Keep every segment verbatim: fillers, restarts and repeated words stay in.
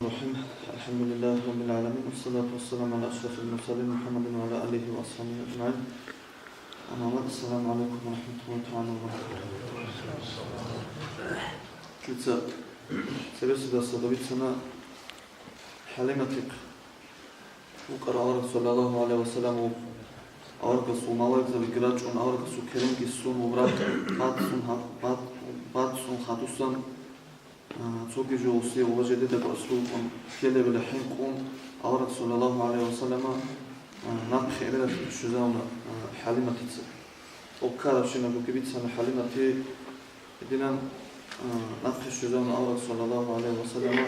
الرحيم. الحمد لله رب العالمين، والصلاة والسلام على أشرف المرسلين محمد وعلى آله وأصحابه أجمعين. أما بعد، السلام عليكم ورحمة الله تعالى وبركاته. Дица цебесеб дарсалда бицана ХӀалиматихъ вукӀарав авараг, саллаллагьу гӀалайгьи ва саллам, аварагасул малаикзабиги рачӀун, аварагасул керенги ссун ва ракь бацун гьаб-, бац-, бацун хадусан, а, цоги жо гьесие ва жидеда аслу рукӀун ккелебила хӀинкъун, авараг, саллаллагьу гӀалайгьи ва саллама, а, нахъе эбелалъе щвезавуна, а, ХӀалиматица. Гьеб ккарабщинаб бугеб бицана ХӀалимати, гьединан, а, нахъе щвезавуна авараг, саллаллагьу гӀалайгьи ва саллама,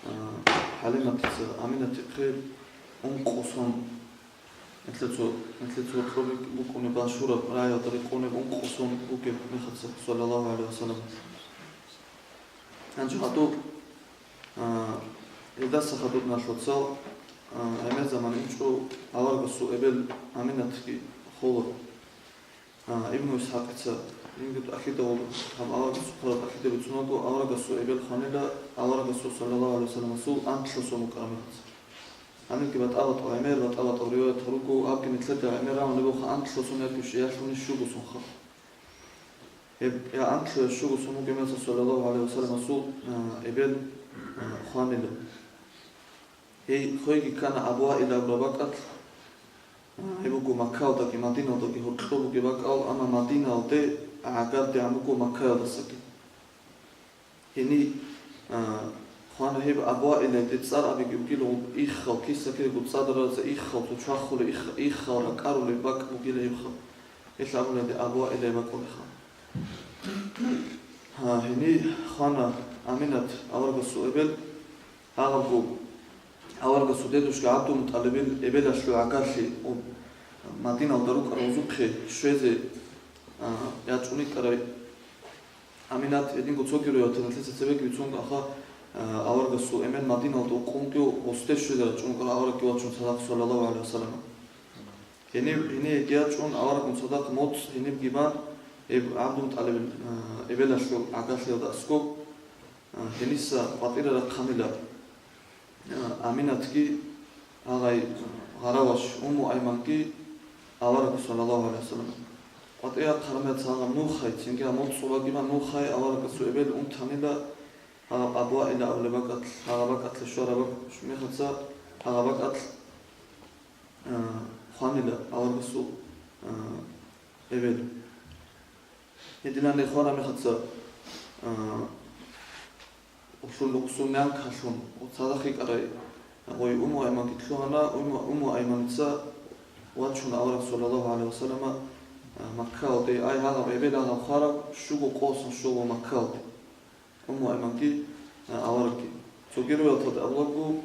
а, ХӀалиматица Аминатихъе ункъо сон, нилъер цо, нилъер цо гьоркьоб букӀунеб машгьураб рагӀиялда рекъонеб ункъо сон бугеб мехалъ, саллаллагьу гӀалайгьи ва саллам. Гьанже гьадуб, а, гьелдаса хадуб налъуцал, а, гӀемер заман инчӀо аварагасул эбел Аминатги хола. А, Ибну ИсхӀакъица, жиндир ахӀидал гьаб аварагасухъ хъвараб ахӀида бицунаго, аварагасул эбел хванила аварагасул, саллаллагьу гӀалайгьи ва салламасул, анлъго сон вукӀараб мехалъ. Гьанибги батӀа-батӀа гӀемер, батӀа-батӀа риваятал руго, абги нилъеда гӀемер рагӀун бугоха анлъго сон яги щиялъуни щуго сонха. Гьеб я анлъго, я щуго сон вугеб мехалъ, саллаллагьу гӀалайгьи ва салламасул, а, эбел, а, хванила. Гьей хвейги ккана Абу Ваил абураб бакӀалъ, а, гьеб буго Маккаялдаги Мадинаялдаги гьоркьоб бугеб бакӀал, амма Мадинаялде гӀагардегӀан буго Маккаялдасаги. Гьениб, а, хвана гьеб Абу Ваил, гьеб цӀар абиги бугила, иххал, киса-кирего цӀадоразда иххал, цо чвахулеб, их-, иххал ракӀарулеб бакӀ бугила гьебха. Гьелъ абуна гьеб Абу Ваил бакӀулеха. Гьа, гьениб хвана Аминат аварагасул эбел, гьабго аварагасул дедушка ГӀабдулмутӀалибил эбелалъул гӀагарлъи, Мадиналда рукӀарал гьезухъе щвезе, а, ячӀун йикӀарай. Аминат гьединго цоги риваяталъ нилъеца цебеги бицун, аха, а, аварагасул эмен Мадиналда вукъунги гьесде щвезе рачӀун вукӀарав аварагги вачун цадахъ, саллаллагьу гӀалайгьи ва саллам. Гьениб, гьениб ячӀун авараггун цадахъ моцӀ гьенибги бан, гьеб ГӀабдулмутӀалибил, а, эбелалъул гӀагарлъиялда аскӀоб, а, гьениса къватӀире рахъанила, а, Аминатги, гьагъай гъараваш Умму Айманги авараг, саллаллагьу гӀалайгьи ва саллам. КъватӀире рахъараб мехалъ гьагъаб нухай, цинги гьаб моцӀ цӀубагибан нухай аварагасул эбел унтанила, гьагъаб Абу Ваил абулеб бакӀалъ, гьагъаб бакӀалъе щвараб мехалъ, гьагъаб бакӀалъ, а, хванила аварагасул, а, эбел. Гьединан хвараб мехалъ, а, улъул-, улъул нянкалъун цадахъ йикӀарай гъой Умму Айманги лъугьана. Умму, Умму Айманица вачун авараг, саллаллагьу гӀалайгьи ва саллама, а, Маккаялде, ай, гьагъаб эбел, гьагъаб хвараб щуго къосан щола Маккаялде. Умму Айманги, а, аварагги. Цоги риваяталда абулаго,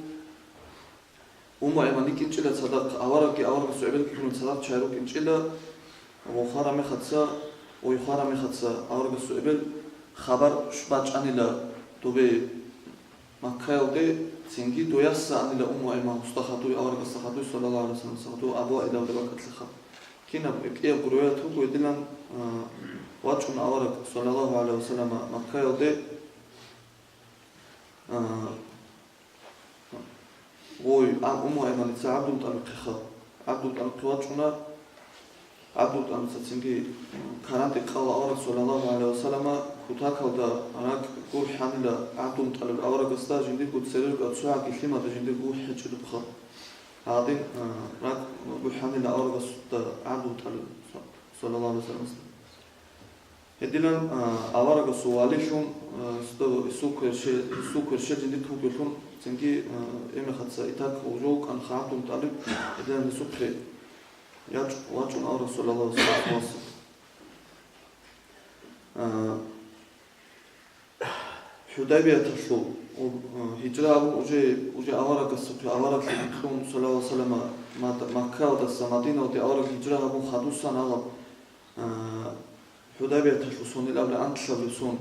Умму Айман йикӀинчӀила цадахъ, аварагги аварагасул эбелги ккун цадахъ чагӀи рукӀинчӀила, ва хвараб мехалъ, ва хвараб мехалъ аварагасул эбел хабар бачӀанила добе Маккаялде, цинги доясда анила Умму Айман гьесда хадуй, аварагасда хадуй, саллаллагьу гӀалайгьи ва саллам, хадуй Абу Ваил абулеб бакӀалъеха. Кинаб кӀиябго риваят буго гьединан, а, вачӀун авараг, саллаллагьу гӀалайгьи ва саллама, Маккаялде, а, гъой, а, Умму Айманица ГӀабдулмутӀалибхъеха. ГӀабдулмутӀалибхъе вачӀуна, ГӀабдулмутӀалибица цинги, м, каранде ккола авараг, саллаллагьу гӀалайгьи ва саллама, кутакалда ракӀ гурхӀанила ГӀабдулмутӀалиб аварагасда, жиндирго церерго цогӀаги лъимада жиндир гурхӀичӀебухъа. Гьадин, а, ракӀ гурхӀанила аварагасда ГӀабдулмутӀалиб, саллаллагьу гӀалайгьи ва саллам. Гьединан, а, аварагасул валилъун, а, сто-, гьесул кверщел, гьесул кверщел жиндихъ вугевлъун, цинги, а, гьеб мехалъ итак гьев жо вукӀана ГӀабдулмутӀалиб, гьединан гьесухъе ячӀ-, вачӀун авараг, саллаллагьу гӀалайгьи ва саллам. А, ХӀудайбияталъул, у, а, гьижра гьабун уже, уже аварагасухъе, авараглъи бикьун, саллаллагьу гӀалайгьи ва саллама, Мад-, Маккаялдаса Мадиналде авараг гьижра гьабун хадусан гьагъаб, а, ХӀудайбияталъул сонил абулеб анлъабилеб сон,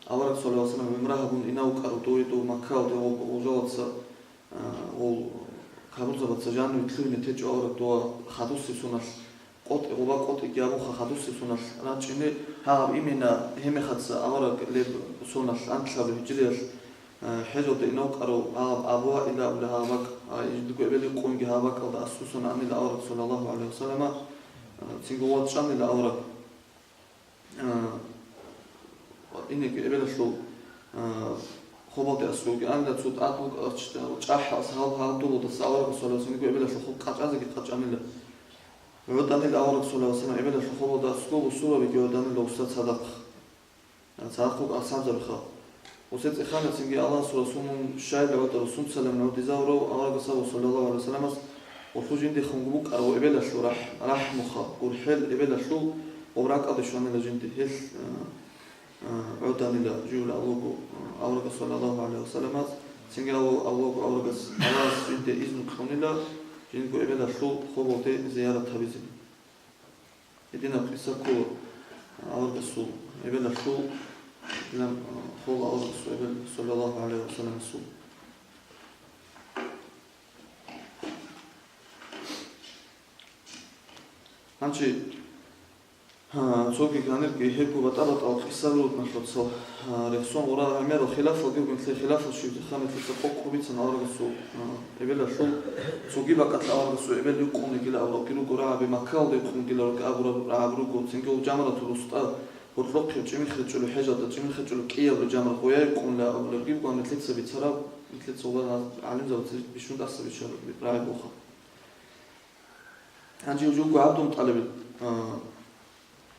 авараг, саллаллагьу гӀалайгьи ва саллам, гӀумра гьабун инев вукӀарав дове дов Маккаялде гъоб-, гъоб жоялъа, а, гъол капурзабаца жаниве лъугьине течӀо авараг дова хадусеб соналъ, къотӀи, гъоба къотӀиги абунха хадусеб соналъ рачӀине, гьагъаб имена гьеб мехалъ авараг леб соналъ анлъабилеб гьижриялъ, А, хӀежалде инев вукӀарав гьаб Абу Ваил абулеб гьаб бакӀ, а, жиндирго эбел-инсуца гьаб бакӀалда аскӀосанила авараг, саллаллагьу гӀалайгьи вассаллама, а, цинги вачӀанила авараг. А, инеги эбелалъул, а, хобалде аскӀов вугеанила, цо тӀад вукӀа-, чӀахӀалдаса гьал гьадулалдаса аварагасул цинги эбелалъул хоб къачӀазеги къачӀанила. ГӀоданила авараг, саллаллагьу гӀалайгьи вассаллам, эбелалъул хобалда аскӀов, бусурбабиги гӀоданила гьесда цадахъ. Цадахъ вукӀа асхӀабзабиха. Гьесие цӀехана цинги Аллагьасул Расул, мун щайила гӀодов, сунцайилан гӀодизавурав аварагас абун, саллаллагьу гӀалайгьи вассалламас, гьелъул жиндихъунги букӀараб эбелалъул рахӀ-, рахӀмуха, гурхӀел эбелалъул гьеб ракӀалде щванила жинди. Гьелъ, а, а, гӀоданила жив абулаго, а, аварагас, саллаллагьу гӀалайгьи вассалламас, цинги абу-, абулаго аварагас, Аллагьас жинде изну кьунила жиндирго эбелалъул хобалде зиярат гьабизе. Гьединаб къиса ккола аварагасул эбелалъул, гьединаб, а, хол аварагасул эбел, саллаллагьу гӀалайгьи вассалламасул. Гьанже, а, цоги гьанирги гьебго батӀа-батӀал къиса руго, нилъеца, а, рехсон гъура гӀемерал хилафалги бугин, нилъее хилафал щиб, нилъеца къокъ бицана аварагасул, а, эбелалъул, цоги бакӀалъ аварагасул эбел юкъунегила абурабги руго, рагӀаби Маккаялда юкъунегила абураб рагӀаби руго, цинги гьев Жамратул-ВусътӀа гьоркьохъеб чӀимихъе чӀолеб хӀежалда, чӀимихъе чӀолеб кӀиябго жамрат гъоя юкъунила абулебги буго, нилъеца бицараб, нилъеца гъура гӀалимзабаца бищун тӀаса биччараб рагӀаби бугоха. Гьанже жуго ГӀабдулмутӀалибил, а,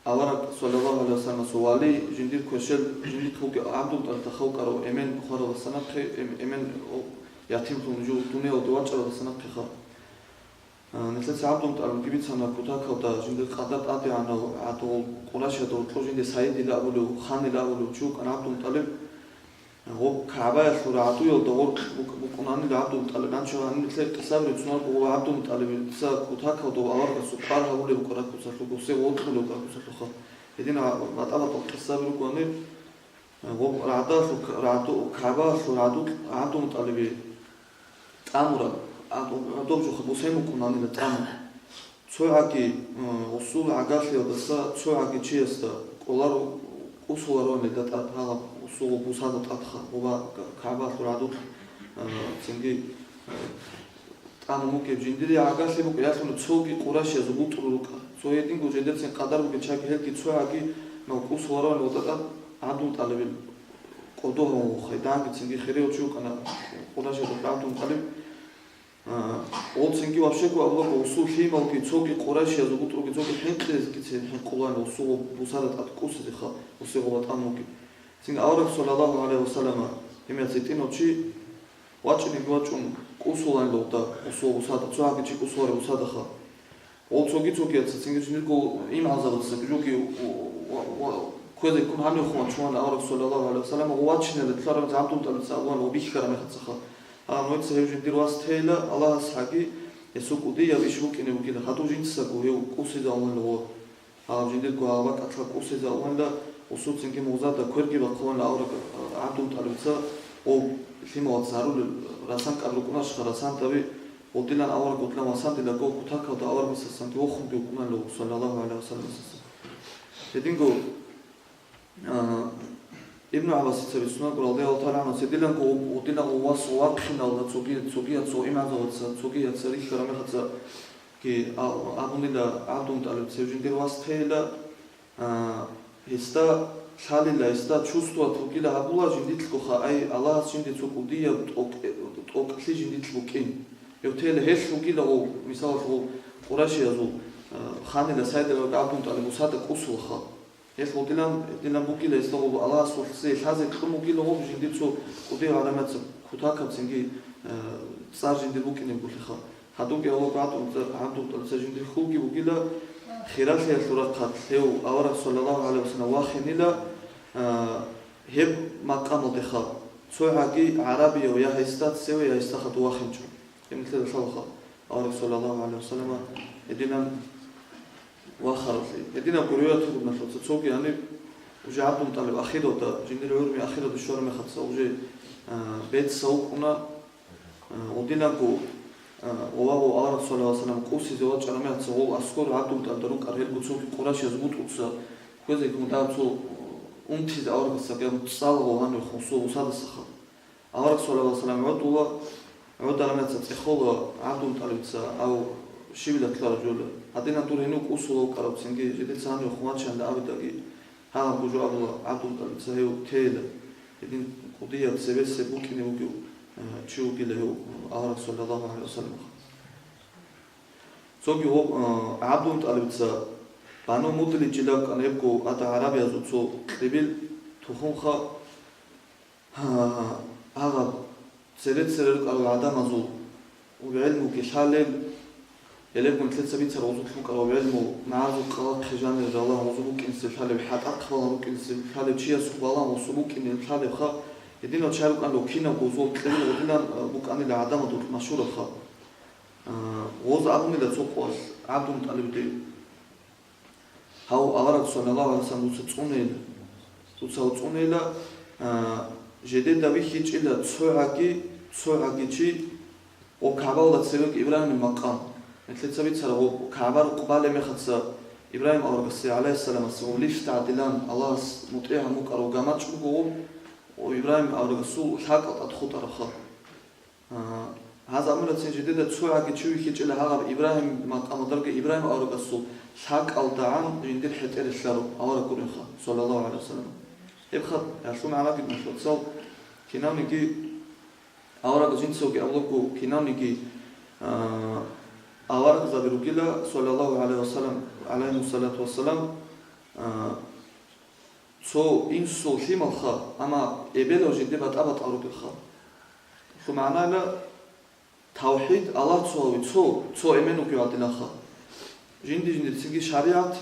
авараг, саллаллагьу гӀалайгьи вассалламасул вали, жиндир квешел, жиндихъ вугев ГӀабдулмутӀалиб тахав вукӀарав эмен бухаралдаса нахъе, эм-, эмен, о, ятимлъун жо дуниялалде вачӀаралдаса нахъеха. А, нилъеца ГӀабдулмутӀалибги бицана кутакалда, жиндир къадар тӀадегӀанав гӀадугъул Къурайшиялда гьоркьов жинде сайидила абулев, ханила абулев чи вукӀана ГӀабдулмутӀалиб. Гъоб КагӀбаялъул рагӀдуялда гъоркь букӀ-, букӀунанила ГӀабдулмутӀалиб. Гьанже гьаниб нилъее къиса бицунеб буго ГӀабдулмутӀалибица кутакалда аварагасул къвар гьабулеб букӀараб куцалъуго, гьесие гъоркьулеб букӀараб куцалъухъа. Гьедин батӀа-батӀал къиса ругони, гъоб рагӀдалъул к-, рагӀду-, КагӀбаялъул рагӀду-, ГӀабдулмутӀалиби тӀамураб, гӀадоб, гӀадоб жоха бусен букӀунанила тӀамун. ЦогӀаги, э, гъусул гӀагарлъиялдаса цогӀаги чиясда кӀоларо, кӀусуларонила тӀад гьала гъусул бусада тӀадха, гъоба КагӀбалъул гӀадулъ, э, цинги, э, тӀамун вукӀеб жиндие гӀагарлъи букӀа, ялъуна цоги къурайшиязул бутӀрул рукӀа. Цо гьединго жидецин къадар бугел чагги гьелги цогӀаги, ну, кӀусуларонила тӀад ГӀабдулмутӀалибил кӀодо гьавун вуха, данги цинги хирияв чи вукӀана къурайшиязул ГӀабдулмутӀалиб. А, гъол цинги вообще-го абулаго, гъусул лъималги цоги къурайшиязул бутӀруги цоги хӀинкъизеги цин хӀинкъулаан гъусул бусада тӀад кӀусизеха, гъусие гъоба тӀамун вугеб. Цинги авараг, саллаллагьу гӀалайгьи вассаллама, гьимияц гьитӀинав чи вачӀинеги вачӀун кӀусулаан лугьда гъусул бусада, цогӀаги чи кӀусулареб бусадаха. Гъол цоги-цогияца, цинги жиндирго имгӀалзабаца, жоги ва, ва, ва, кквезе ккун гьанивхъун вачунана авараг, саллаллагьу гӀалайгьи вассаллам, гъов вачине лъарав ГӀабдулмутӀалибица абуан ва бихьараб мехацаха. Гьанав нугӀица гьев жиндир вас тейила, Аллагьас гьаги, гьесул кӀудияб иш букӀине бугила, хадув жинцаго гьев кӀусизавунила гъо. Гьав жиндирго гьаб бакӀалъа кӀусизавунила, гъусул цинги мугъзада кверги бахъуланила авараг ГӀабдулмутӀалибица, гъов лъималац гьарулел расан кӀаб рукӀунарищха, расан таби Гъодилан авараг гъодлъан васандилаго кутакалда аварагасасанги вохунги вукӀунанила, саллаллагьу гӀалайгьи вассалламасасан. Гьединго, а, Ибну ГӀаббасица бицунго, радияллагьу тагӀала гӀангьу, гьедиланго гъодилан вас вахъиналда цоги, цогияц ва имгӀалзабаца, цогияца рихьараб мехацаги а-, абунила ГӀабдулмутӀалиб, цев жиндир вас тейила, А, гьесда лъалила, гьесда чувствовать бугила гьабула жиндилъго ха, ай, Аллагьас жинде цо кӀудияб тӀокӀ-, тӀокӀлъи жиндилъ букӀин. Гьев тела гьелъ вугила гъов, мисалалъ, гъов къурайшиязул, а, ханила сайдал ГӀабдулмутӀалиб бусада кӀусула ха. Гьелъ гъодилан, гьедилан бугила гьесда гъов Аллагьас гъолъие лъазе кьун бугила гъов жиндир цо кӀудияв гӀаламатца кутакабцинги, а, цӀар жиндир букӀинебгулъи ха. Гьадинги Аллагь ГӀабдул-, ГӀабдулмутӀалиб цо жиндир хьулги бугила, хиралъиялъул рахъалъ гьев авараг саллаллагьу гӀалайгьи вассаллам вахинила, а, гьеб макъамалдехха, цогӀаги гӀарабияв я гьесда цеве, я гьесда хадув вахинчӀо. Гьеб нилъеда лъалаха авараг саллаллагьу гӀалайгьи вассаллама гьединан вахаралъе. Гьединабго риваят бугонаха, цоги гьаниб уже ГӀабдулмутӀалиб ахиралда, жиндир гӀумру ахиралде щвараб мехалъ уже, а, бецав вукӀуна, Гъодинабго, а, Аллагьу авараг саллаллагьу гӀалайгьи вассаллам кӀусизе вачӀараб мехалъ гъол аскӀор ГӀабдулмутӀалибда рукӀар гьелго цоги къурайшияз бутӀруца, кквезе ккун дагьаб цо унтизе аварагасдаги абун цӀалго гьанивехун гъусул бусадасаха. Авараг саллаллагьу гӀалайгьи вассалам гӀодула, гӀодола мехалъ цӀехола ГӀабдулмутӀалибица, ав щибила ккараб жо. Гьадинаб дур гьенив кӀусула вукӀарав, цинги жидеца гьанив хъван-вачанила абидаги, гьагьаб гужу абула ГӀабдулмутӀалибица гьев тейила, гьедин кӀудияб цебесеб букӀине вугев, э, чи вугила гьев авараг саллаллагьу гӀалайгьи вассалам. Цоги гъоб-, э, ГӀабдулмутӀалибица Бану Мудлиджи лъабкӀана, гьебго ада гӀарабиязул цо кьибил тухумха. Гьа, гьагъаб цере-цере рукӀарал гӀадамазул гӀелмуги лъалеб, гьелебгун нилъеца бицараб гъозулъ букӀараб гӀелму, магӀазул къалахъи жанир рала гъозу букӀинсеб лъалеб, хӀатӀахъ балан рукӀинсеб лъалеб, чиясухъ балан гъосу букӀинел лъалебха, гьединал чагӀи рукӀанила кинабго гъозул кьибил гъодилан, а, букӀанила гӀадамазул машгьурабха. А, гъоз абунила цо къоялъ ГӀабдулмутӀалибиде. Гьав авараг саллаллагьу гӀалайгьи вассалам дуца цӀунейила. Дуца цӀунейила, а, жидеда вихьичӀила цо гӀаги, цо гӀаги чи, гъо КагӀбаялда цевеги Ибрагьимил макъам. Нилъеца бицараб гъо КагӀба рукъ балеб мехалъ Ибрагьим аварагасе, гӀалайгьиссаламасе, гъо лифт гӀадилан, Аллагьас мутӀигӀ гьамукӀарав гамачӀ буго гъо, гъо Ибрагьим аварагасул лъакъал тӀад хутӀарабха. А, гьаз абунила цин жидеда цо гӀаги чи вихьичӀила гьагъаб Ибрагьим макъамалдаги Ибрагьим аварагасул лъакъалдагӀан жиндир хӀетӀере лъаро авараг гуринха, саллаллагьу гӀалайгьи вассалам. Гьеб хат, гьалъул магӀнаги нахъвацал, кинавниги авараг жинцавги авлугу, кинавниги, а, аварагзаби ругила, саллаллагьу гӀалайгьи вассалам, гӀалайгьимуссалату вассалам, а, цо инсул лъималха, амма эбелав жинде батӀа-батӀа ругелха. Лъу магӀнала тавхӀид, Аллагь цо гьави, цо, цо эмен вугев гӀадиланха. Жинди-жиндир цинги шаригӀат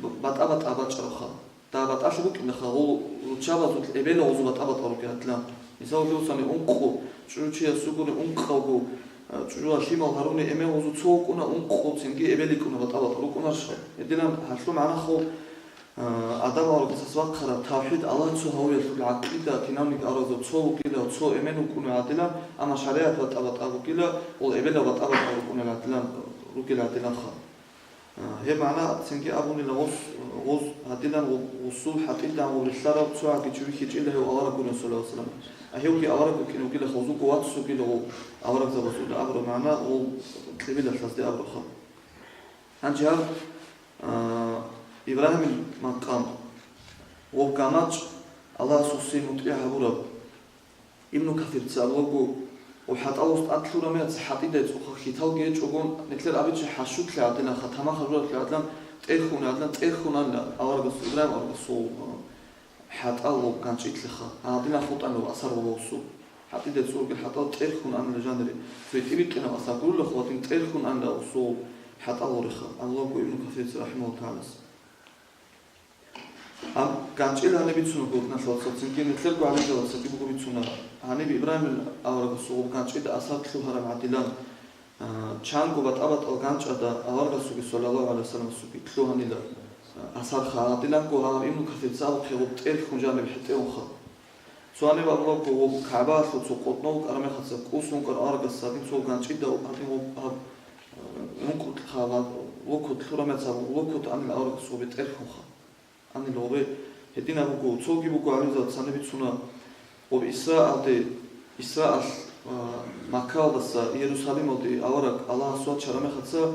б-, батӀа-батӀа бачӀарабха. Дагь батӀалъи букӀинаха, гъул руччабазул эбелав гъозу батӀа-батӀа ругел гӀадилан. Мисал гьусани ункъо, чӀужу чиясугуни ункъавго, а, чӀужула лъимал гьаруни эмен гъозу цо вукӀуна, ункъо цинги эбел йикӀуна батӀа-батӀа рукӀунарищха? Гьединан гьалъул магӀнахъул А, Адам аварагасас вахъараб тавхӀид, Аллагь цо гьавиялъул гӀакъида, кинавниги аварагзаб цо вукӀила, цо эмен вукӀунел гӀадилан, амма шаригӀат батӀа-батӀа вукӀила, гъол эбелал батӀа-батӀа рукӀунел гӀадилан, ругел гӀадиланха. А, гьеб магӀна цинги абунила гъос, гъос гьадилан гъу-, гъусул хӀатӀилдагӀан гъуриллъарав цо гӀаги чи вихьичӀила гьев авараг гурин, саллаллагьу гӀалайгьи вассалам. А гьевги авараг вукӀин вугила, гъозулго вац вугила гъов аварагзабазул абураб магӀна гъол кьибилалъазде абурабха. Гьанже гьаб, а, Ибрагьимил макъам, гъоб гамачӀ Аллагьасул сий мутӀигӀ гьабураб. Ибну Касирца абулаго, гъоб хӀатӀал гъос тӀад лъураб мехалъ хӀатӀидай цӀуха хьиталги гьечӀогон, нилъер абичӀи хӀашутлъи гӀадиланха, тамахал жураблъи гӀадилан, тӀерхьун гӀадилан, тӀерхьун анила аварагасул, Ибрагьим аварагасул, а, хӀатӀал гъоб ганчӀитлъиха, гьадинан хутӀанила асар гъоб гъосул. ХӀатӀида цӀуруги хӀатӀал тӀерхьун анила жанире. Цо гьитӀинаб асар гурулаха ва дин тӀерхьун анила гъосул хӀатӀал гъореха, абулаго Ибну Касирца, рахӀимагьуллагьу тагӀала. Гьаб ганчӀил гьаниб бицунеб буго, диналъул вацал, цинги нилъерго гӀалимзабацаги буго бицуна, гьаниб Ибрагьимил аварагасул гъоб ганчӀида асар лъугьараб гӀадилан, А, чанго батӀа-батӀал ганчӀада аварагасулги, саллаллагьу гӀалайгьи вассаламасулги, лъугьанила, а, асар хагьадиланго гьаб Ибну Касирца абухъе гъоб тӀерхьун жаниб хӀетӀеунха. Цо гьаниб абулаго гъоб КагӀбаялъул цо къотӀнов вукӀараб мехалъ кӀусун вукӀарав аварагас гьадин цо гъоб ганчӀида гьадин гъоб гьаб, а, ункъо хъала локот лъураб мехалъ гъоб локот анила аварагасул гъобе тӀерхьунха. Анила гъобе гьединаб буго, цоги буго гӀалимзабацани бицуна, гъоб Исраалде, Исраалъ, а, Маккаялдаса Иерусалималде авараг Аллагьас вачараб мехалъ,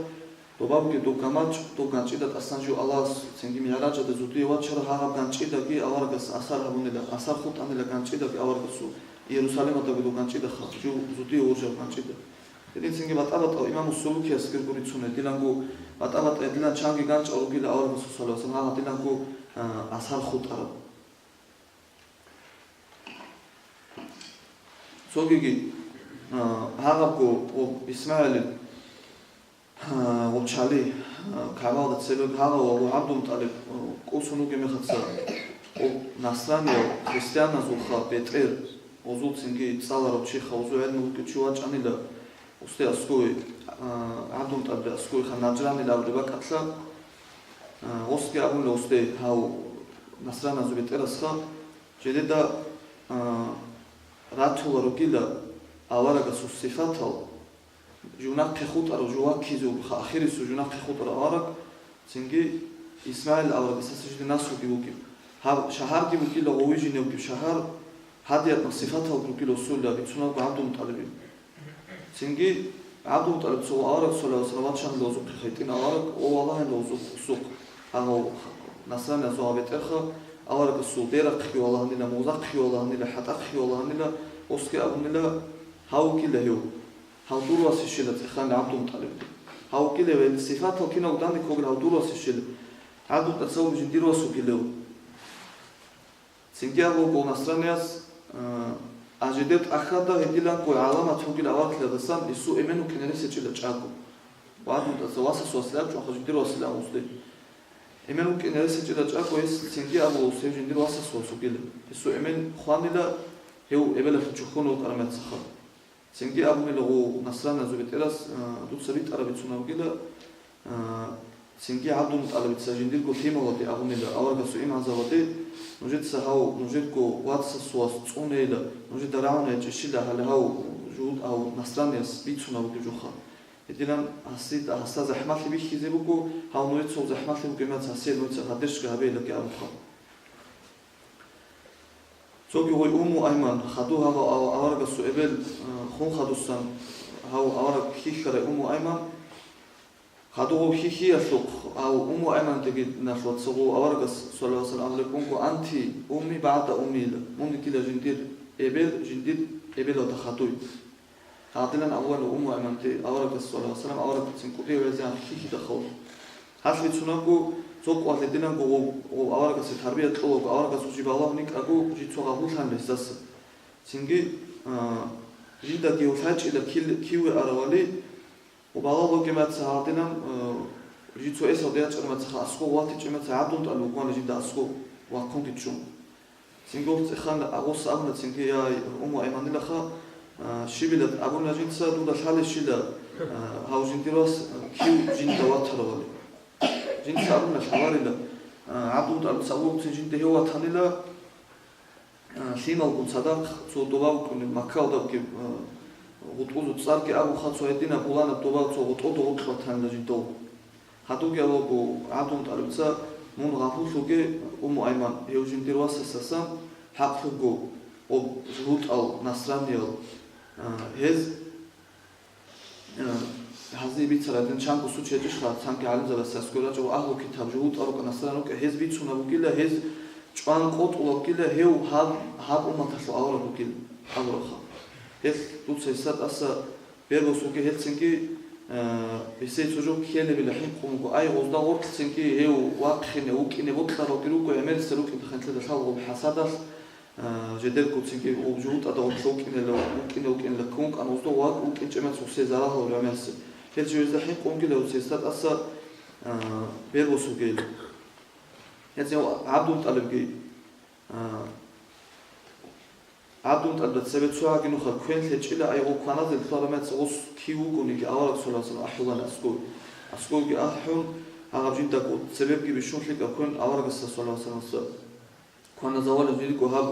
добабги доб гамачӀ, доб ганчӀида тӀасан жив Аллагьас цинги МигӀражалде зудие вачарав гьагьаб ганчӀидаги аварагас асар гьабунила, асар хутӀанила ганчӀидаги аварагасул, Иерусалималдаги доб ганчӀидаха, жив зудие вуржараб ганчӀида. Гьединцинги батӀа-батӀа имаму Сулукиясги рицунеб, диланго батӀа-батӀа дилан чанги ганчӀал ругила аварагасул, саллаллагьу гӀалайгьи вассалам, гьагьа диланго, а, асар хутӀараб. Цогиги, а, гьагьабго гъоб ИсмагӀилил, а, гъоб чали, а, КагӀбаялда цебе гьагьав ва гъоб ГӀабдулмутӀалиб, а, кӀусун вугеб мехалъ, гъоб насраниял, христианазулха бетӀер, гъозулцинги цӀаларав чиха, гъозул гӀелму вукӀев чи вачӀанила, Усте аскуй, а, ГӀабдулмутӀалиб аскуй хан Наджранил абулеб бакӀалъа, а, гъосги абуна усте гьав насраназул бетӀерасха, жидеда, а, ратула ругила аварагасул сифатал, жив нахъе хутӀарав, жив ваккизе вугевха, ахирисев жив нахъе хутӀарав авараг, цинги ИсмагӀил аварагасаса жиде наслуги вугев. Гьаб шагьарги вугила гъовижиневги шагьар, гьадиятал сифатал ругел росулила бицунабго ГӀабдулмутӀалибил. Цинги ГӀабдулмутӀалиб цо авараг, саллаллагьу гӀалайгьи ва саллам, вачанила гьезухъе, гьитӀин авараг, о валагьанила гьезухъ, гьав насраниязул гьав бетӀерха, аварагасул берахъги валагьанила, музахъги валагьанила, хӀатӀахъги валагьанила, осги абунила, гьав вукӀила гьев. Гьав дур вас ишила цӀеханила ГӀабдулмутӀалиб. Гьав вукӀила гьев, сифатал кинав данде ккогила, гьав дур вас ишила. ГӀабдулмутӀалиб цо жиндир вас вукӀила гьев. Цинги абуго насраниялъ, а, а жидер тӀахьазда гьединго гӀаламат бугила аварагасдасан, гьесул эмен вукӀине рес гьечӀила чӀаго. Ва гьанже васас василан чӀваха жиндир василан гьесде. Эмен вукӀине рес гьечӀила чӀаго гьес цинги абула гьев жиндир васас вас вукӀила. Гьесул эмен хванила гьев эбелалъул чухьун вукӀараб мехалъ. Цинги абунила гьев насраниязул бетӀерас, а, дуца битӀараб бицунеб бугила, а, цинги ГӀабдулмутӀалибица жиндирго лъималазде абунила, аварагасул имамзабазде, нужеца гьав нужерго васасул вас цӀунейила, нужеда рагӀунейила чӀищила гьале гьав жугьут-, гьав насранияс бицунеб бугеб жоха. Гьединан гьасда, гьасда захӀмалъи бихьизе буго, гьав нужеца захӀмалъи бугеб мехалъ гьасие нужеца гьадинаб гьабейилан абунха. Цоги гъой Умму Айман, хадув гьав ав-, аварагасул эбел, а, хун хадусан, гьав авараг хьихьарай Умму Айман, хадув гъов хьихьиялъухъ, гьав Умму Айман дегиналъ вацагъу аварагас, саллаллагьу гӀалайгьи ва саллам, абулеб буго: «Анти умми багӀда умми», мун дила жиндир эбел, жиндир эбелалда хадуй. Гьадинан абула Умму Айманде аварагас, саллаллагьу гӀалайгьи ва саллам, аварагацин кӀудияв гӀезегӀан хьихьидахъал. Гьалъ бицунебго, цо къвалъ гьединго гъов, гъов аварагасе тарбия кьолаго, аварагас жиб балагьун йикӀаго, жив цо гъабуллъан гьесдаса. Цинги, а, жиндаги гьев лъачӀила кил-, киве аравали, ва балагьун вугеб мехалъ гьадинан, а, жив цо эсалде ячӀараб мехалъ аскӀов ватичӀеб мехалъ ГӀабдулмутӀалиб вукӀана жинда аскӀов вахъунги чӀун. Цинги гъов цӀеханила, гъос абуна цинги: «Я Умму Айманилаха, а, щибила абуна жинца, дуда лъалищила, а, гьав жиндир вас, а, кив жинда ватаравали?» Жинца абуна лъаларила, а, ГӀабдулмутӀалиб цо вугевцин жинда гьев ватанила, а, лъималгун цадахъ цо доба вукӀунеб, Маккаялда вукӀунеб, а, гъутӀбузул цӀарги абунха, цо гьединаб пуланаб доба цо гъутӀода гъоркь ватанила жиндал. Гьадинги абуго ГӀабдулмутӀалибица: «Мун гъабуллъуге, Умму Айман, гьев жиндир васасдасан хӀакълъун гъоб жугьутӀал, насраниял, а, гьез, а, гьазие бицарай дин чанго сучи гьечӀищха, цанги гӀалимзабаз аскӀор рачӀого, агьлу китаб жугьутӀал рукӀа, насран рукӀа, гьез бицунеб бугила, гьез чӀван къотӀулеб бугила, гьев гьаб, гьаб умматалъул авараг вугила», абурабха. Гьелъ дуца гьесда тӀаса Бербосуги гьелцинги, а, гьесие цо жо ккелебила хӀинкъун буго, ай, гъозда гъоркьцинги гьев вахъине, вукӀине бокьаралги руго, гӀемерисел рукӀиндал хӀинкъида лъалгъуб хӀасадалъ, а, жидерго цинги гъоб жугьутӀада гъоркьлъа вукӀинела, вукӀине, вукӀинела ккун вукӀана, гъозда вак-, вукӀинчӀеб мехалъ гъосие зарал гьавураб гӀемерисел. Гьел живезда хӀинкъунгила гьесдаса тӀаса, а, бербосугейила. Гьезие ГӀабдулмутӀалибги А, ГӀабдулмутӀалибда цебе цо гьагинухъа квен лъечӀила, ай гъов кваназе лъугьараб мехалъ гъос кив вугониги авараг, саллаллагьу гӀалайгьи ва саллам, ахӀулана аскӀов. АскӀовги ахӀун, гьагаб жиндаго цебебги бищун лъикӀаб квен аварагасда, саллаллагьу гӀалайгьи ва саллам, кваназе валев жидерго гьаб,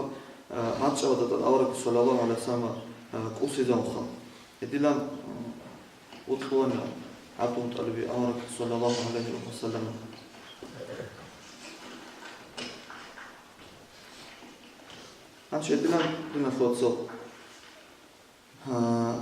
а, мачӀабазда тӀад авараг, саллаллагьу гӀалайгьи ва саллам, а, кӀусизавунха. Гьединан, а, вокьулана ГӀабдулмутӀалибил авараг, саллаллагьу гӀалайгьи ва саллам. Гьанже гьединан, диналъул вацал. А,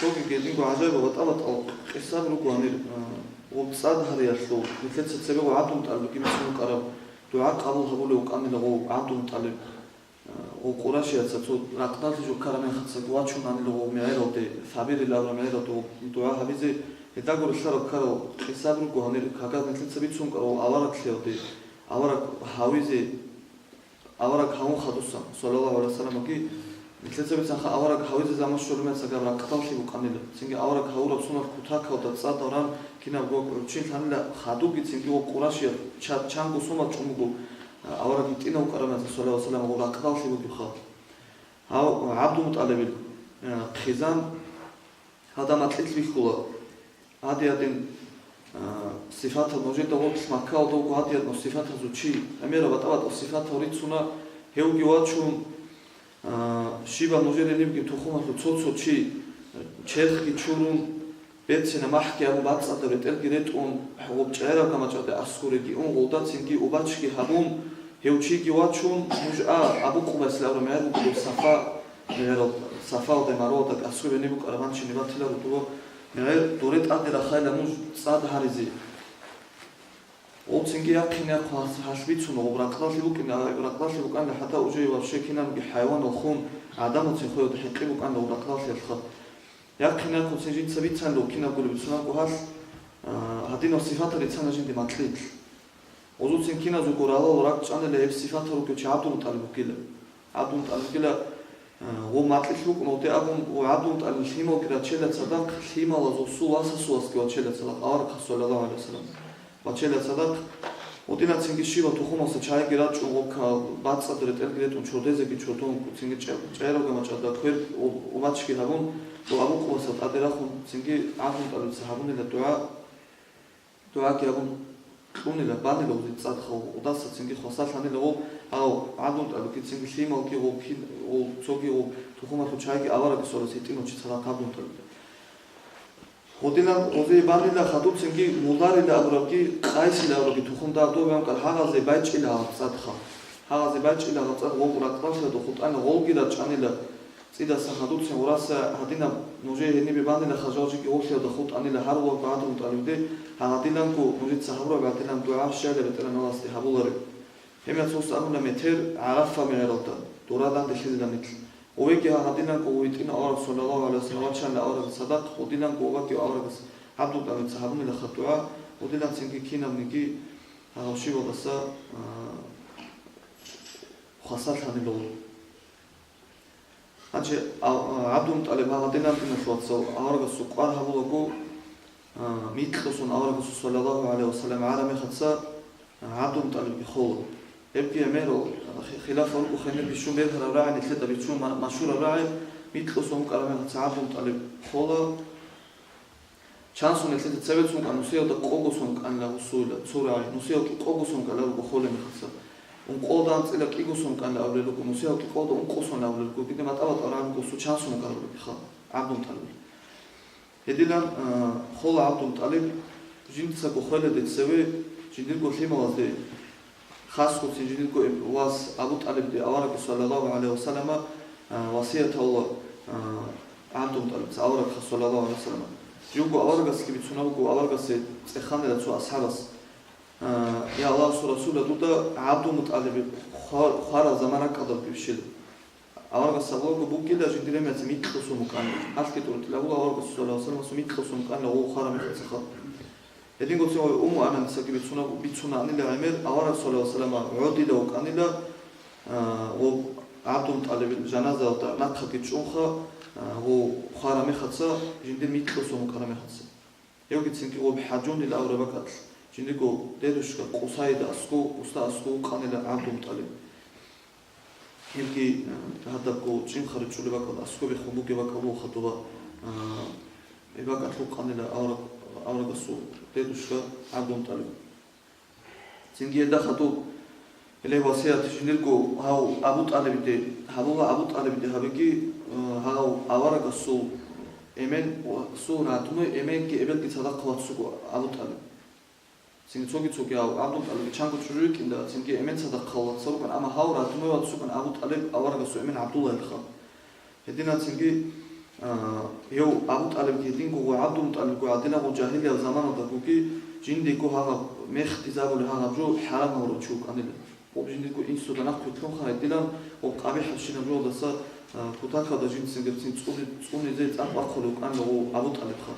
цоги гьединго гӀажаибаб батӀа-батӀал къисаби руго гьанир, а, гъоб цӀад гьариялъул, нилъеца цебе ГӀабдулмутӀалибги бицун вукӀараб, дугӀа къабул гьабулев вукӀанила гъов ГӀабдулмутӀалиб. Гъов къурайшияца цо ракъдалъи жо ккараб мехалъ вачунанила гъов мегӀералде, Сабирил абураб мегӀералде гъов дугӀа гьабизе, гьелдаго релълъараб ккарал къисаби руго гьанир, кагаз нилъеца бицун ккарал авараг лъеялде, авараг гьавизе, авараг гьавун хадусан, саллаллагьу гӀалайгьи ва салламги, нилъеца бицанха авараг гьавизе заман щолеб мехалъ гьаб ракъдалъи букӀанила. Цинги авараг гьавураб соналъ кутакалда цӀадал ран кинабго гӀурччин лъанила, хадубги цинги гъов къурайшиял ча-, чанго сумал чӀун буго, авараг гьитӀинав вукӀараб мехалъ, саллаллагьу гӀалайгьи ва саллам, гъов ракъдалъи бугебха. Гьав ГӀабдулмутӀалибил, э, хъизан гьалда макьилъ бихьула. Гьадиядин, э, сифатал нужеда гъорлъ Маккаялда вуго гьадиядин сифатазул чи, гӀемераб батӀа-батӀал сифатал рицуна, гьевги вачун, э, щибаб нужер гьенибги тухумалъул цо-цо чи, э, черхги чурун, Берцина махӀги абун бацӀцӀадаб ретӀелги ретӀун, гъоб чӀегӀераб гамачӀалде аскӀореги ун, гъолда цинги убачги гьабун, гьев чиги вачун, нуж а, Абу Къубайс лавра мегӀер вукӀарав Сафа, мегӀерал, Сафалда, Марвалда аскӀор гьениб букӀараб гьанчи батила рутӀула мегӀер, доре тӀаде рахайла нуж цӀад гьаризе. Гъол цинги яхъин-яхъ гьас-, гьалъ бицун гъоб ракьалъе букӀин, а, ракьалъе букӀанила хӀатта уже вообще кинабги хӀайванал хун, гӀадамацин хвеялда хӀинкъи букӀанила гъоб ракьалъе алха. Яхъин-яхъун цин жинца бицанлъул кинабгули бицунанго гьалъ, а, гьадинаб сифатал рицана жинде макьилъ. Гъозуцин киназего ралал ракӀчӀанила гьеб сифатал ругев чи ГӀабдулмутӀалиб вукӀила. ГӀабдулмутӀалиб вукӀила, а, гъо макьилъ вукӀун гъоде абун, ва ГӀабдулмутӀалиб лъималги рачела цадахъ, лъималазул васасул васги вачела цадахъ аварагас, саллаллагьу гӀалайгьи вассалам, вачела цадахъ. Гъодинан цинги щибаб тухумалъа чагӀиги рачӀун, гъо ка-, бацӀцӀад ретӀелги ретӀун, чордезеги чордун, цинги чӀе-, чӀегӀераб гамачӀалда квер у-, убачги гьабун, гъо Абу Къубайсал тӀаде рахун, цинги ГӀабдулмутӀалибица гьабунила дугӀа, дугӀаги гьабун кьунила, банила гъози цӀадха, гъодаса цинги хвасарлъанила гъо, гьав ГӀабдулмутӀалибги цинги лъималги гъо кин-, гъо цоги гъо тухумалъул чагӀиги аварагас варас гьитӀинав чи цадахъ ГӀабдулмутӀалиб. Гъодинан гъози банила хадубцинги Муларила абурабги, Къайсила абурабги тухум дагьдул бегьанкъал гьагъазе байчӀила гьаб цӀадха. Гьагъазе байчӀила гьаб цӀад гъоб ракьалъиялда хутӀана, гъолги рачӀанила цӀидасан хадубцин гъораса гьадинаб нужее гьенибе банила хажал жиги гъолъиялда хутӀанила гьаруларго ГӀабдулмутӀалибде, гьагъадинанго нужеца гьабураб гӀадинаб дугӀа щайила БетӀергьан Аллагьасде гьабулареб. Гьеб яцалъуса абуна метер ГӀарафа мегӀералда, дора данде лъезилан нилъ. Гъовеги гьагьадинанго гъугьитӀина авараг, саллаллагьу гӀалайгьи вассалам, вачанила аварагас цадахъ, гъодинанго гъоваги аварагас ГӀабдулмутӀалибица гьабунилаха дугӀа, гъодинан цинги кинабниги гьагъав щивалдаса, а, хвасарлъанила гъо. Гьанже, а, а, ГӀабдулмутӀалиб гьагъадинан, диналъул вацал, аварагасул кӀвар гьабулаго, а, микьго сон аварагасул, саллаллагьу гӀалайгьи вассалам, гӀара мехаца, а, ГӀабдулмутӀалибги хола. Гьебги гӀемерал, а, хи-, хилафал руго, гьенир бищун бергьараб рагӀи нилъеда бицун ма-, машгьураб рагӀи, микьго сон вукӀараб мехаца ГӀабдулмутӀалиб хола. Чан сон нилъеда цебе цун кӀан, нусиялда къого сон кӀанила гъусуйла, цо рагӀи, нусиялги къого сон кӀанила руго холеб мехаца. Ункъоялда анцӀила кӀиго сон кӀанила абулел руго, нусиялги къоялда ункъо сон абулел руго, гьедин батӀа-батӀа рагӀи руго, цо чан сон кӀанила руго, ха, ГӀабдулмутӀалиб. Гьединан, а, хола ГӀабдулмутӀалиб, жинцаго хвелалде цеве, жиндирго лъималазде, хасго цин жиндирго эб-, вас Абу ТӀалибде аварагас, саллаллагьу гӀалайгьи вассалама, а, васият гьавула, а, ГӀабдулмутӀалиб, аварагас, саллаллагьу гӀалайгьи вассалама. Живго аварагасги бицунеб буго, аварагасе цӀеханила цо асхӀабас, а, я Аллагьасул Расул, дуда ГӀабдулмутӀалиб хва-, хварал заман ракӀалда бугебщила. Аварагас абулаго бугила жиндир гӀемерисеб микьго сон букӀана. Алъги тӀуртӀилабула аварагас, саллаллагьу гӀалайгьи вассалам, микьго сон букӀана гъов хвараб мехалъ цадахъ. Гьединго цеве Умму Ананисаги бицуна-, бицунаанила гӀемер, авараг, саллаллагьу гӀалайгьи вассалам, гӀодила вукӀанила, а, гъов ГӀабдулмутӀалибил жаназаялда нахъаги чӀунха, а, гъов хвараб мехаца, жиндир микьго сон букӀараб мехаца. Гьевгицинги гъоб ХӀажунил авараб бакӀалъ, жиндирго дедушка Къусайда аскӀов, уста аскӀов вукӀанила ГӀабдулмутӀалиб. Гьебги, а, гьадабго чӀинхъа ричӀчӀулеб бакӀалда, аскӀобехун бугеб бакӀал буго хадуба, а, гьеб бакӀалъ вукӀанила авараг-, аварагасул дедушка ГӀабдулмутӀалиб. Цинги гьелда хадуб, гьеле васият жиндирго гьав Абу ТӀалибиде гьабула, Абу ТӀалибиде гьабиги, а, гьав аварагасул эмен, асул ратуной эменги эбелги цадахъ вацуго Абу ТӀалиб. Цинги цоги-цоги гьав ГӀабдулмутӀалибги чанго чӀужу йикӀинда, цинги эмен цадахъ вацал рукӀан, амма гьав ратуной вацукӀан Абу ТӀалиб аварагасул эмен ГӀабдуллагьилха. Гьединацинги, а, гьев Абу ТӀалибги гьединго ва ГӀабдулмутӀалибго гьадинабго жагьилияб заманалдагоги жиндиего гьагъаб мехдизабулеб гьагъаб жо хӀарамал руччул кӀанила. Гъоб жиндирго инсуда нахъ вилълъунха гьединан, гъоб къабихӀабщинаб жоялдаса, а, кутакалда жинцин гьебцин цӀуни-, цӀунизе цӀакъ бахъулев кӀанила гъов Абу ТӀалибха.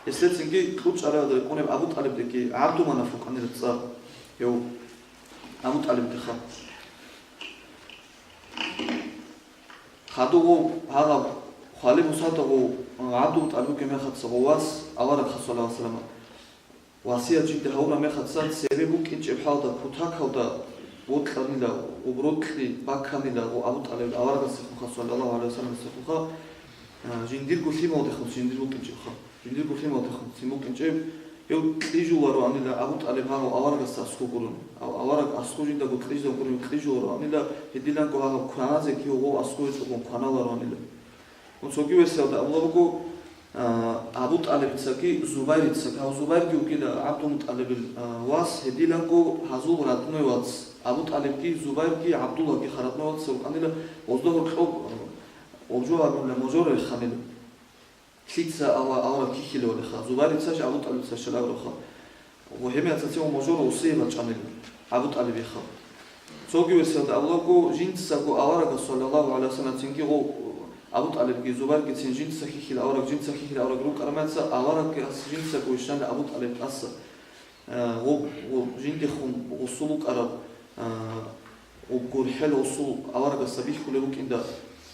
Гьесдецинги кьучӀаралда рекъонеб Абу ТӀалибдеги ГӀабдуманаф вукӀанила цӀар, гьев Абу ТӀалибдеха. Хадув гъов гьагъаб хвалеб бусада гъов ГӀабдулмутӀалиб вугеб мехалъ гъов вас аварагха, саллаллагьу гӀалайгьи вассалам, васият жинда гьавураб мехалъ цеве букӀинчӀеб хӀалда кутакалда вокьанила, гъоб рокьи баканила гъов Абу ТӀалиб аварагасехунха, саллаллагьу гӀалайгьи вассаламасехунха, а, жиндирго лъималдехун жиндир букӀинчӀебха. Жиндирго лъималдехун цин букӀинчӀеб, гьев кьижулароанила Абу ТӀалиб гьав аварагасда аскӀов гурони. Ав-, авараг аскӀов жиндаго кьижун гурони, кьижулароанила, гьединанго гьагъаб кваназе кив гъов аскӀов гьечӀогун кваналароанила. Ун цоги версиялда абула буго, А, Абу ТӀалибицаги Зубайрицаги, гьав Зубайрги вукӀила ГӀабдулмутӀалибил, а, вас, гьединго гьазул родной вац. Абу ТӀалибги Зубайрги ГӀабдуллагьги родной вацал вукӀанила, гъоздагьур кьоб, а, гъоб жо абула можора реханила. Лъица ава-, авараг хьихьилевалиха, Зубайрицач Абу ТӀалибицач абураха. Ва гьебмехалъ цеве можора усие бачӀанила Абу ТӀалибиха. Цоги версиялда абулаго, жинцаго аварагас, саллаллагьу гӀалайгьи вассалам, цинги гъо-, Абу ТӀалибги Зубайргицин жинца хьихьила авараг, жинца хьихьила авараг рукӀараб мехалъ, аварагас жинцаго вищана Абу ТӀалиб тӀаса. Э, гъоб-, гъоб-, жиндехун гъусул вукӀараб, э, гъоб гурхӀел гъусул аварагасда бихьулеб букӀинда,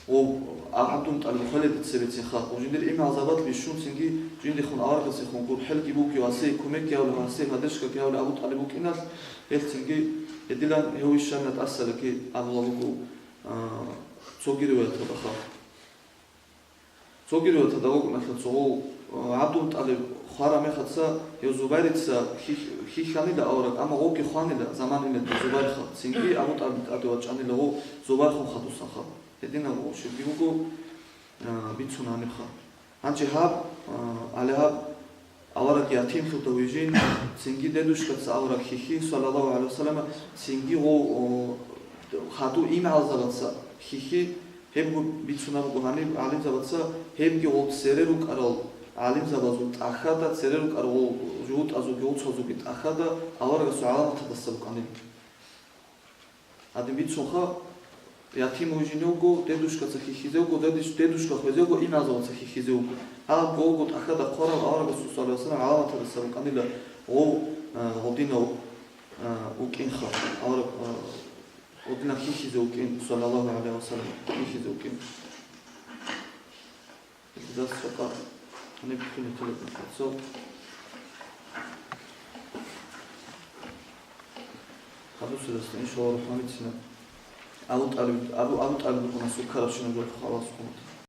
гъоб ГӀабдулмутӀалиб хвелеб цебецин халкъ, жиндир имгӀалзабазда бищун цинги жиндехун аварагасехун гурхӀелги бугев, гьасие кумекги гьавулев, гьасие поддержкаги гьавулев Абу ТӀалиб вукӀиналъ, гьелъ цинги гьединан гьев вищана тӀасалаги абула буго, а, цоги риваяталда хал. Цоги риваяталда вукӀуналъа цо гъов, а, ГӀабдулмутӀалиб хвараб мехалъ гьев Зубайрица хьих-, хьихьанила авараг, амма гъовги хванила заман ине Зубайрха, цинги Абу ТӀалиб тӀаде вачӀанила гъов Зубайрхун хадусан хабар. Гьединаб гъов щибги буго, а, бицун гьанибха. Гьанже гьаб, а, гьале гьаб авараг ятимлъугьа вижин, цинги дедушкаца авараг хьихьи, саллаллагьу гӀалайгьи вассалам, цинги гъов, о, хаду имгӀалзабаца хьихьи, гьебго бицунаб буго гьаниб гӀалимзабаца, гьебги гъов цере рукӀарал гӀалимзабазул тӀахьазда, цере рукӀарал гъов жугьутӀазулги гъовцазулги тӀахьазда аварагасул гӀаламатаздаса букӀанила. Гьадин бицунха, ятим вижине вуго, дедушкаца хьихьизе вуго, дедуш-, дедушка хвезе вуго, имгӀалзабаца хьихьизе вуго. Гьаб гъовго тӀахьазда хъварал аварагасул, саллаллагьу гӀалайгьи вассалам, гӀаламатаздаса букӀанила гъов, а, гъодинав, а, вукӀинха, авараг, а, гъодинав хьихьизе вукӀин, саллаллагьу гӀалайгьи вассалам, хьихьизе вукӀин. Илдас жакъа гьаниб бихьулеб буго. Цо хадусиласда, иншаллагь, рахматуллагь. Абу ТӀалиб, Абу, Абу ТӀалиб букӀана сукарабщинаб жо халас хъумат.